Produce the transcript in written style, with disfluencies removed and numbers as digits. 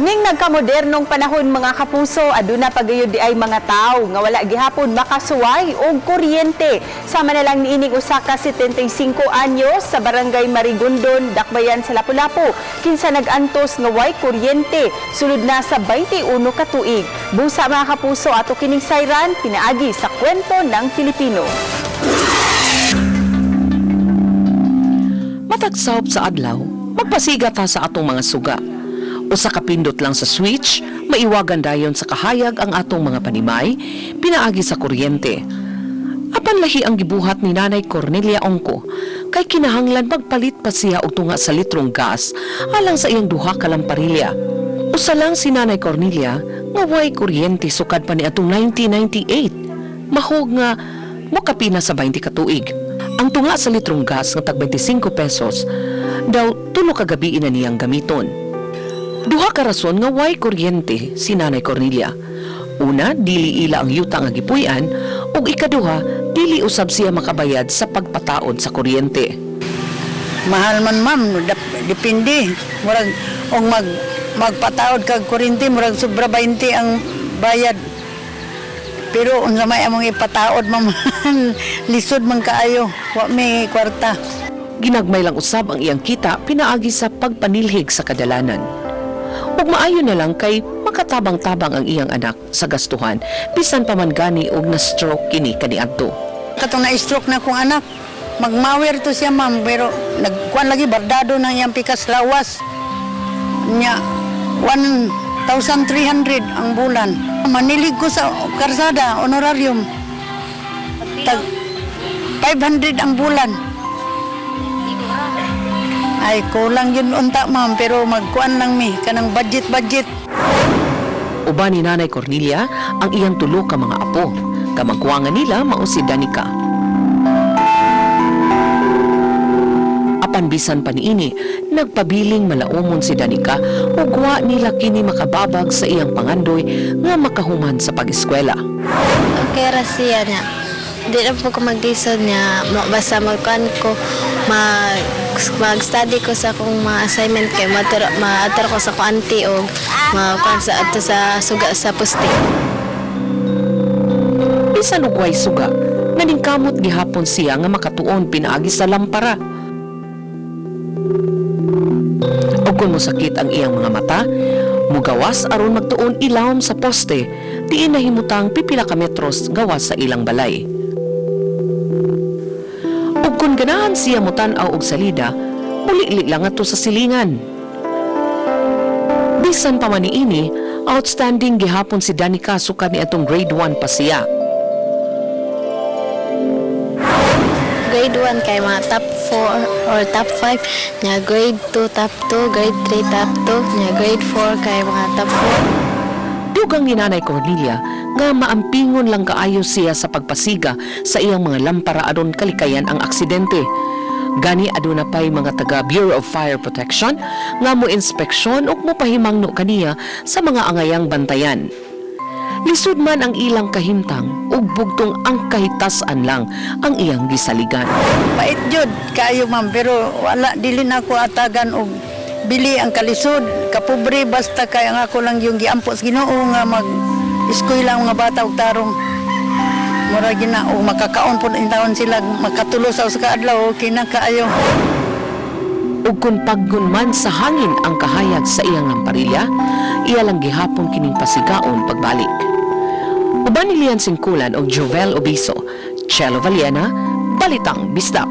Ning nagkamodernong panahon, mga kapuso, aduna pa gayud diay mga tawo nga wala gihapon makasuway og kuryente. Sama na lang niining usa ka 75 anyos sa Barangay Marigondon, Dakbayan sa Lapu-Lapu, kinsa nag-antos nga way kuryente sulod na sa 21 ka tuig. Busa, mga kapuso, ato kining sayran pinaagi sa Kwento ng Pilipino. Matag sawop sa adlaw, magpasiga ta sa atong mga suga. Usa ka pindot lang sa switch, maiwagan dayon sa kahayag ang atong mga panimay, pinaagi sa kuryente. Apan lahi ang gibuhat ni Nanay Cornelia Ongko, kay kinahanglan magpalit pa siya og tunga sa litrong gas alang sa iyang duha ka lamparilya. Usa lang si Nanay Cornelia nga way kuryente sukad pa ni atong 1998. Mahog nga mokapina sa 20 ka tuig. Ang tunga sa litrong gas nga tag 25 pesos daw 3 ka gabi na niyang gamiton. Duha ka rason nga way kuryente si Nanay Cornelia. Una, dili ila ang yuta nga gipuy-an, ug ikaduha, dili usab siya makabayad sa pagpataod sa kuryente. Mahal man, ma'am, depende. Murag og magpataod kag kuryente, murag sobra 20 ang bayad. Pero unsa may among ipataod, ma'am, lisod man kaayo, wa may kwarta. Ginagmay lang usab ang iyang kita pinaagi sa pagpanilhig sa kadalanan. Ug maayo na lang kay makatabang-tabang ang iyang anak sa gastuhan bisan pa man gani og na-stroke kini kaniadto. Katong na-stroke na kong anak, magmawer to siya, ma'am, pero nagkuan lagi bardado na iyang pikas lawas. Nya 1,300 ang bulan. Manilig ko sa karsada, honorarium. Tag 500 ang bulan. Ay, kulang yun unta, ma'am, pero magkuan lang mi, kanang budget-budget. Uban ni Nanay Cornelia ang iyang tulo ka mga apo. Kamagkuwangan nila mao si Danica. Apan bisan pa niini, nagpabiling malaumon si Danica ug wa nila kini makababag sa iyang pangandoy nga makahuman sa pag-eskwela. Okay ra siya niya. Di na po ko maglisod niya. Basta magkuan ko, mag-study ko sa akong mga assignment kay maator ko sa akong auntie o makuan sa ato sa suga sa poste. Bisan og way suga, naningkamot gihapon siya nga makatuon pinaagi sa lampara. Og kung mosakit ang iyang mga mata, mugawas aron magtuon ilawom sa poste, diin nahimutang pipila ka metros gawas sa ilang balay. Ug kung ganahan siya motan-aw og salida, mulili lang ato sa silingan. Bisan pa man niini, outstanding gihapon si Danica sukad ni atong grade 1 pa siya. Grade 1 kay mga top 4 or top 5 nya, grade 2 top 2, grade 3 top 2 nya, grade 4 kay mga top 4. Dugang ni Nanay Cornelia nga maampingon lang kaayo siya sa pagpasiga sa iyang mga lampara aron kalikayan ang aksidente. Gani aduna pay mga taga Bureau of Fire Protection nga mo inspeksyon ug mopahimangno kaniya sa mga angayang bantayan. Lisod man ang ilang kahimtang ug bugtong ang kahitasan lang ang iyang gisaligan. Pait jud kaayo, ma'am, pero wala, dili na ako atagan og bili ang kalisod, kapobre, basta kay ang ako lang yung giampo sa Ginoo nga mag eskwela ang mga bata og tarong. Mura gina og makakaon pud taon sila, makatulo sa usa ka adlaw, okay na kaayo. Ug kung paggun man sa hangin ang kahayag sa iyang lamparilya, iya lang gihapon kining pasigaon pagbalik. Uban ni Lian Singkulan og Jovel Obiso, Chelo Valiena, Balitang Bisdak.